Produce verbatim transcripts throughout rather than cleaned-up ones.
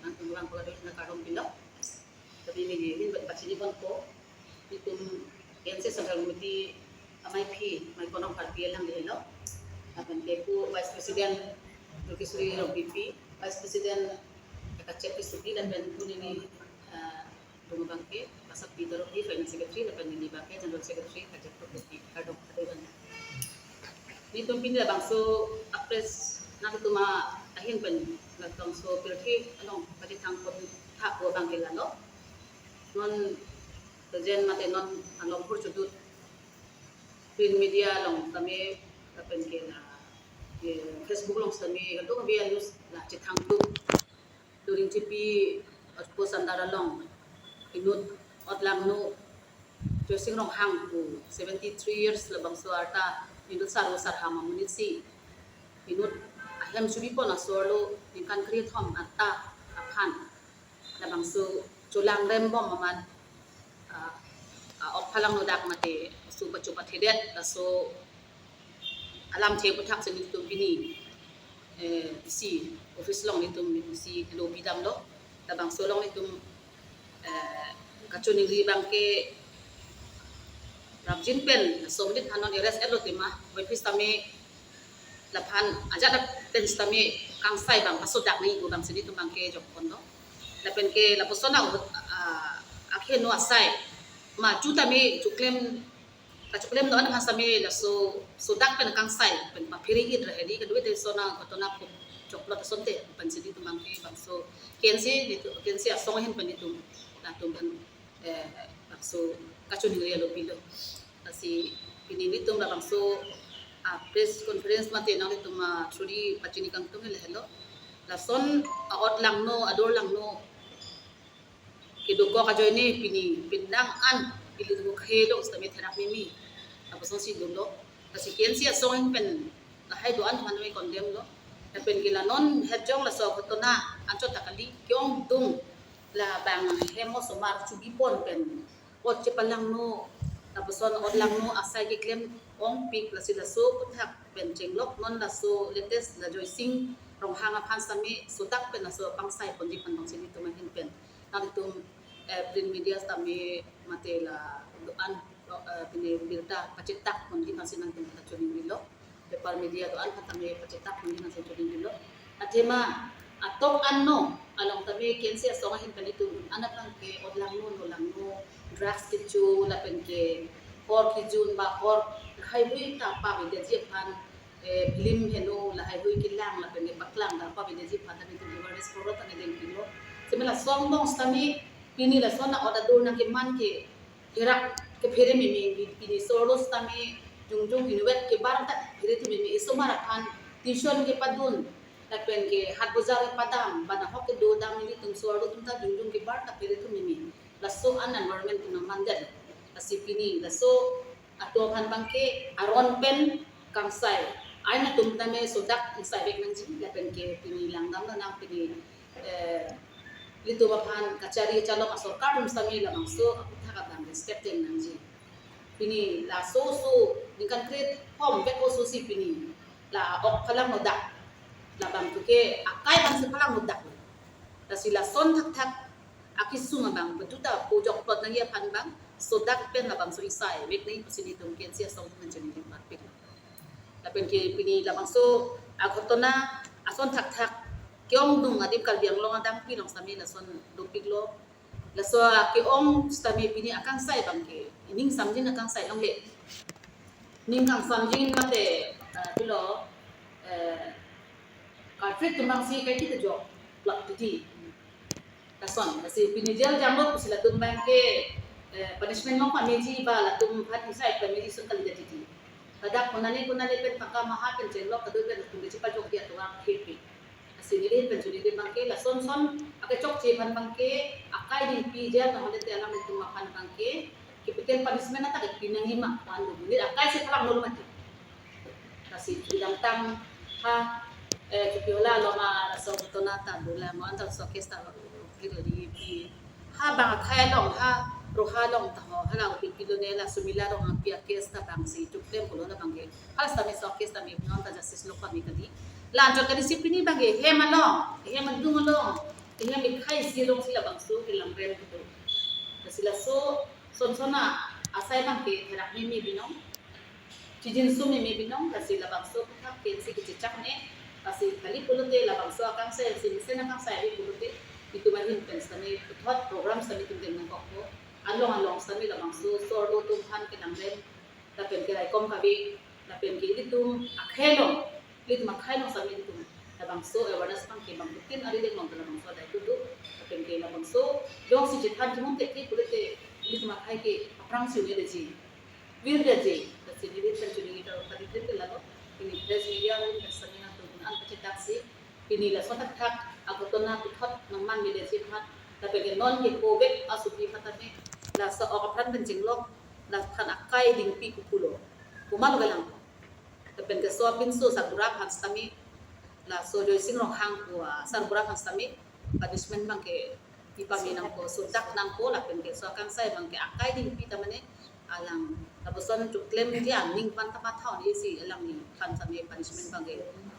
Nangtum lang ko na kardom pilo. Tapi neli ahin pachini ponpo. Nelitum K N C Central Committee amei aphi, amei Konong Party alang dei lo. Lapen ke pu Vice President Durgesuri Rongpipi, Vice President Kachek Pisupi, lapen pu neli, ah, duma abangke, Basak Peter Rongpi, Finance Secretary, lapen neli abangke General Secretary, Kachek Pisupi, kardom, kardom. Nelitum pini labangso a-press, nangtum ahin pen labangso pirthe along pachethang ponthak abangke lalo. Non present mate non along hur chudut print media along tame lapen ke la, eh, Facebook along tame kadokave a-news la chethangdun. During T P outpost under along inut otlangno Joysing Ronghang pu seventy three years labangso arta inut sar-o sarhang amonit si inut ahem churi pon aso arlo ningkan kre-thom arta aphan labangso cholang rembom amat, ah, ah, ok phalangno dak mate su pacho pathedet laso alamthe aphuthak si nelitum pini, eh, D C office along nelitum D C lo bidam lo, labangso along nelitum, eh, kachiningri abangke rapjin pen laso amonit aphan non arrest etlo tema, wepis tame laphan ajat pen tame kangsai abang pasodak nangji pu abang si nelitum abangke jok ponlo. Lapen ke lapuson a, ah, akheno asai ma chu tame chuklem, kachuklem do-an aphan tame laso sodak pen kangsai pen paphere-it ra hedi kadokave te lason a ghotona pu choklot asonte pen si nelitum abangke bangso K N C, nelitum K N C asong ahin pen nelitum latum pen, eh, bangso kachiningri alo pilo. Lasi pini nelitum labangso a-press conference mate nanglitum a-through di pachini kangtung le helo. Lason a-otlangno, adorlangno kedokok ajoine pini pindang an ili dukhelo sitame therak meme. Lapuson si dunlo. Lasi K N C asong ahin pen lahai do-an aphan me condemn lo. Lapen ke la non het jong laso ghotona anchot ta kali, ke-ongdung labang hem osomar chubi pon pen ot chepalangno, lapuson otlangno asai keklem ongpik, lasi laso aphuthak pen chenglok non laso latest la Joysing Ronghang aphan tame sodak pen laso kangsai ponji aphan abang si nelitum ahin pen nangtum, eh, print media tame mate la do-an, eh, pini birta pachetak ponji aphan si nangtum kachiningri lo. Paper media do-an aphan tame pachetak ponji aphan si choning lo. Athema atok anno along tame K N C asong ahin pen nelitum an abangke otlangno, nolangno, drugs kecho lapen ke hor kejun ba hor lahaihui ta pavedetji aphan, eh, film heno lahaihui kelang lapen ke paklang ta pavedetji aphan tame nelitum awareness program tame dengpilo. Seme lason angbong tame pini lason a-ot ador nangkeman ke therak kephere meme, pini so arlo tame jongjong inutvet kebar ta phere thu meme, isomar aphan tuition kepadun lapen ke hat bojar kepadam, bana hok kedo dam nelitum so arlo atum ta jongjong kebar ta phere thu meme. Laso an environment tum nangmandet. Lasi pini laso atum aphan abangke aron pen kangsai, ain atum tame sodak ingsaivek nangji lapen ke pini langdam nang pini, eh, ilitum aphan kachari kachalong asorkar atum tame labangso aphuthak abang respect deng nangji. Pini laso oso ningkan kre-thom vek oso si pini la ok phalangno dak, labang ke akai abang si phalangno dak. Lasi lason thakthak akesung abang betuta pu jokplot nangji aphan abang sodak pen labangso ingsaivek nangji pusi nelitum K N C asong pen chiningri parpik. Lapen ke pini labangso aghotona ason thakthak ke-ongdung adim Karbi Anglong adang pi along tame lason dopiklo. Laso ke-ong tame pini akangsai abangke ining samjin akangsai longle. Ning kangsamjin mate, ah, pilo, eh, culprit atum abang si kaike ta jokplot titi. Lason, lasi pini jail jamlo pusi latum abangke, eh, punishment long pameji ba latum aphan inside pameji ason kalidet titi. Ladak konane konane pen pangka maha pen chenglok kadokave pen latum kechepajokji atum abang hepi. Lasi neli ahin pen choningri abangke lason son akechokche aphan abangke akai dingpi jail nahole te alanglitum aphan abangke capital punishment anta kepi nangji ma pu an do. Neli akai si phalangno mati. Lasi chudamtang ha, eh, chupi hola lo ma laso ghotona ta do la ma anta laso case ta lo kiri di pi. Ha bang akhai along, ha roha along ta ho, hala upi pilo ne la Sumila Ronghangpi a-case ta abang si chuklem pulo na abangke. Hala tame laso case tame non ta justice lo pame kali. La anchot kali si pini abangke hem along, hem adung along Niya mikhai si alongsi labangso kelang rem kedo. Lasi laso son son asai abangke therak meme binong, chijinso meme binong, lasi labangso aputhak pensi kechechak ne, lasi kali pulote labangso akangsai si mesen akangsai ave pulote, itum ahin pen sitame puthot program sitame itum deng nangkokpo, along along sitame labangso sorlo atum aphan kelang rem, lapen ke raikom kave, lapen ke ilitum akhei along, ilitum akhei along sitame ilitum labangso awareness abangke bangphutin ari deng along labangso adai tutu, lapen ke labangso jongsi chethan chimum thekthe pulote ilitum akhei ke aphrang si un'edetji, virdetji, lasi neli than chini kita tadi tadi lalo, pini press media lapen seminar atum an pachethak si, pini laso thakthak aghotona puthot nangmanmedetji aphan, lapen ke non ke covid asopi aphan tame, laso ok apran pen chenglok, laphan akai dingpi kukulo, komatlo kelang. Lapen ke so apinso sarbura aphan sitame, laso Joysing Ronghang pu, ah, sarbura aphan sitame punishment abangke ipame nangpo, sodak nangpo, lapen ke so akangsai abangke akai dingpi ta mane alang lapuson choklemji aning aphan ta matha un-esi alangliphan sitame punishment abangke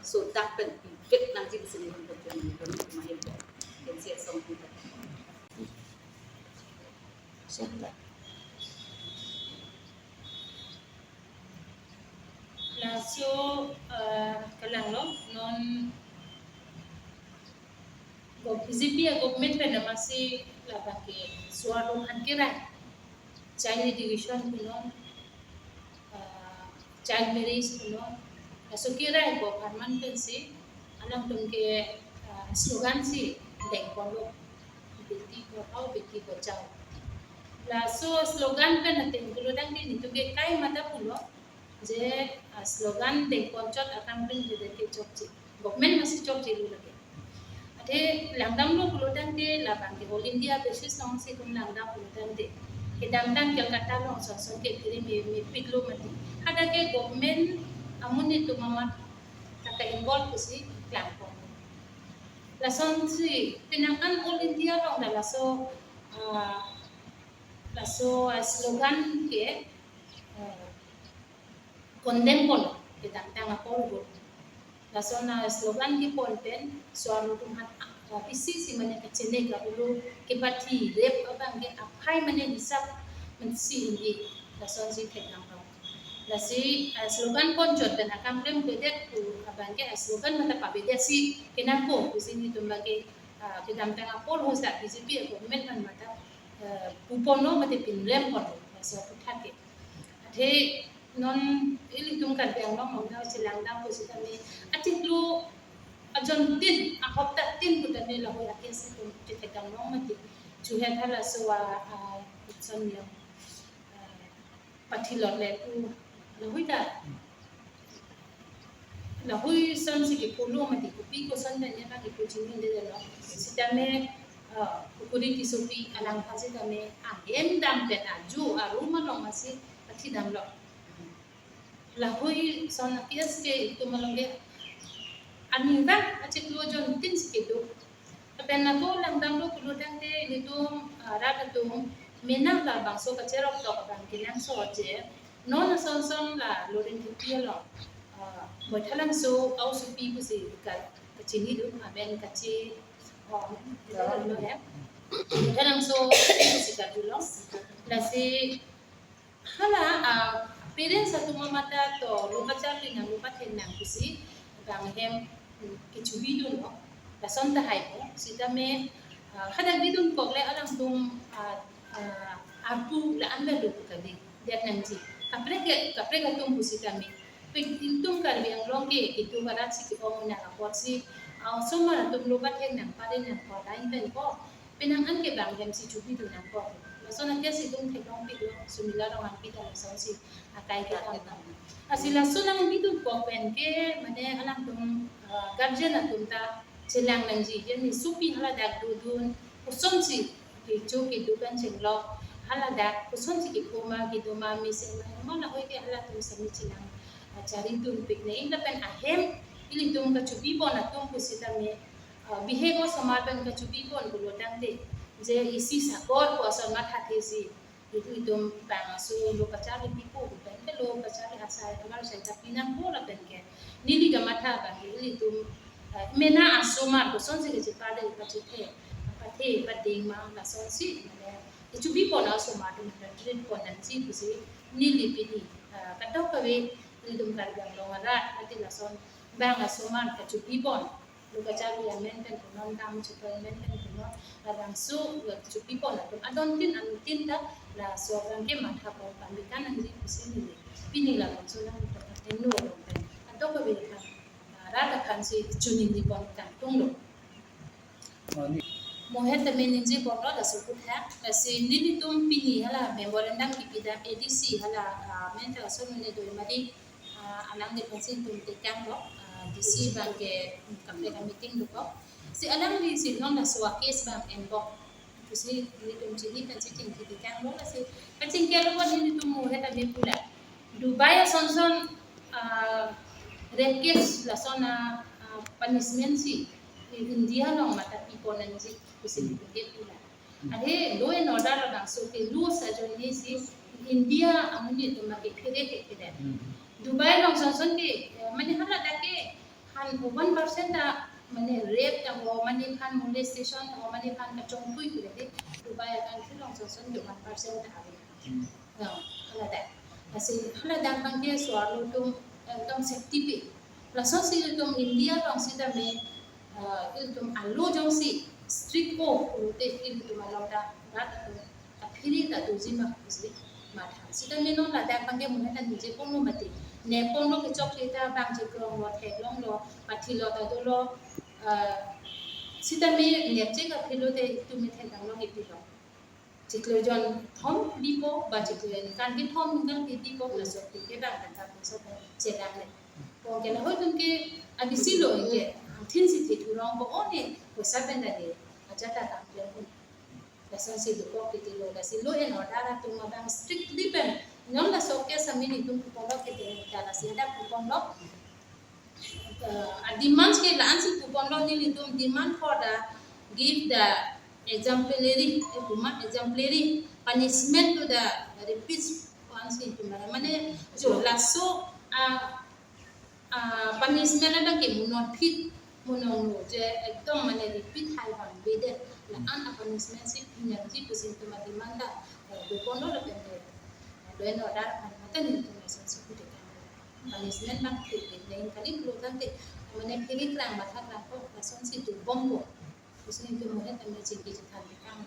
sodak pen pivek nangji pusi neli pon pon mahim po. Pensi asong pu ta. Sodak. Laso, eh, kalanglo non gov-, B J P a-government pen amatsi labangke so-arlo aphan kerai, child education punon, eh, child marriage punon, laso kerai ko apharman pensi alangtum ke, eh, slogan si dengponlo, "Beti padhao, beti bachao." Laso slogan pen ateng pulo tangte nelitum ke kaimata pulo, je, ah, slogan dengponchot akam pen je deke chokche. Government amatsi chokchelo lake. Athe langdamlo pulo tangte labangke All India basis alongsi itum langdam pulo tangte, kedamtang Kolkata along son son ke kiri me, mepiklo mati. Hadak ke government amonit atum amat ta ka-involve pusi klangpon. Lasonsi penang an All India along ta laso, ah, laso, ah, slogan ke, ah, condemn pon, kedamtang apor got. Lason a-slogan kepon pen so-arlo atum aphan, ah, isi si mane kachene ka-ulo kepathi rep abangke aphai mane hisap mensi ini, lasonsi thekdamlo. Lasi, ah, slogan ponchot pen akam klemkledet pu abangke a-slogan mata pavedetsi kenangpo pusi nelitum abangke, ah, kedamtang apor ahut ta B J P a-government aphan mata, ah, puponlo mate pinremponlo, laso aputhak ke. Athe non ilitum Karbi Anglong along ta chelangdam pusitame, achiklo ajon tin, ahopta tin putame lahoi akesi itum chethekdamlong mati. Chuhe tha laso a, a, kosonlo, a, pathilot le pu lahoi ta, lahoi sonsi kipulo mati, kopi koson ta ne ma kipu chinidetlo. Sitame, ah, Kukuri Tissopi alangphan sitame ahem dam pen aju arum along masi pathidamlo. Lahoi son a-case ke itum along ke aningkan achiklo ajon tin si kedo. Lapen ako langdamlo pulo tangte nelitum, ah, rat atum mena labangso kacherok tok abang kenangsot je non ason son la Lorin Thepi along, ah, Moithalangso a-osopi pusi ka, kachinidun amen kachi, oh, Moithalangso pusi kadunlo. Lasi hala, ah, parents atum amat ta to lo pacharli nang lo pathek nang pusi abang ahem, mm, kechobidunlo. Lason tahai po sitame, ah, hadak bidunkok le alangtum, ah, ah, arpu la-an ta lo pu kali, det nangji. Kaprek ke, kaprek atum pusitame, pik itum Karbi Anglong ke kedo arat si ke-ong nang apotsi, ah, osomar atum lo pathek nang pare nangpo, lain pen po. Penang an ke bang ahem si chobidun nangpo. Lason ake si itum theklongpiklo, Sumila Ronghangpi ta lasonsi akai kedam. Lasi laso nangbidunkok pen ke mane alangtum, ah, guardian atum ta chelang nangji. Jeni sopi haladak dodun, kosonsi kecho kedo pen chenglok, haladak kosonsi kepo ma kedo ma mesen ma, ma lahoi ke halatum sami chelang, ah, charidunpik nangji. Lapen ahem ilitum kachobipon atum pusitame, ah, bihek osomar pen kachobipon pulo tangte, je isi sakor pu ason mathathe si, itum itum bang aso lo pacharli pipo, pen ke lo pacharli asai, amar sai ta pinangpo lapen ke. Neli kamatha abang ke ilitum, ah, mena asomar kosonsi kachepale pachethe. He, pading mang lasonsi, mane, kechobi pon asomar atum ta treat pon nangji pusi neli pini, ah, kadokave nelitum Karbi Anglong arat, mate lason bang asomar kechobi pon, lo kacharli amen pen punon, kam chepon amen pen punon, labangso kechobi pon atum adon tin anuttin ta laso abang ke matha pon pameka nangji pusi neli pini labangso nangtum ta eno along pen kadokave aphan, ah, rat aphansi choningri pon kangtung lo. Mane, mohet tame ningje ponlo laso aphuthak. Lasi nelitum pini hala memorandum kipidam A D C hala, ah, mental ason ne doi mari, ah, alangli aphansi nelitum tekanglo, ah, D C abang ke kaprek ameeting dokok. Si alanglisi non laso acase abang enbok pusi nelitum chini pensi chingki tekanglo, lasi kachingki along nelitum mohet tame pulo. Dubai asonson, ah, rape case lason a, ah, punishment si India along matha pi pon nangji pusi Hmm. nelitum ke pulo. Are law and order labangso ke loose ajoinesi India amonit atum ke phere ke phere. Hmm. Dubai along asonson ke, eh, mane haladak ke han one percent ta mane rape ta ho, mane aphan molestation ho, mane aphan kachongpui pure de. Dubai a country along asonson ke one percent ta ave. Hmm. Ya, haladak. Lasi haladak abang ke so-arlo atum ekdom safety pi. Lasonsi ilitum India along sitame, eh, ilitum a-law jongsi strict o pulote ilitum along ta rat atum aphi ri ta doji ma pusi matha. Sitame non ladak abang ke mohet ta ningje ponlo mati. Ne ponlo kechok kita bang chekronglo, theklonglo, pathilo ta dolo, eh, sitame nepchek aphi lote itum me thek damlong ipilo. Chiklo jon thom bipo, ba chiklo jon kan kethom kan bipo, laso aphi ke bang kan ta poisa pen chelang le. Pon ke lahai atum ke abisi lo ke, thinsi thethurong ko one poisa pen ta de, aja ta kam pen un. Lasonsi dokok titi lo, lasi law and order atum abang strictly pen. Non laso ke sami nelitum pu ponlo ke de, ta lasi ada pu ponlo. Eh, a demands ke la-ansi pu ponlo, nelitum demand for the, give the exemplary, eh, puma exemplary punishment to the rapist, ansi puma, mane jo laso, ah, ah, punishment abang ke mo non phit, mo non no je ekdom mane repeat hai bang bede, la-an a punishment si pi nangji pusi nelitum a demand ta, eh, do ponlo lapen ke, eh, law and order aphan mate nelitum lasonsi pu tekang. Punishment abang ke, eh, lain kali pulo tangte, mane phere krang matha krang ko, lasonsi dobompo pusi nelitum mohet tame chingki chethan tekang.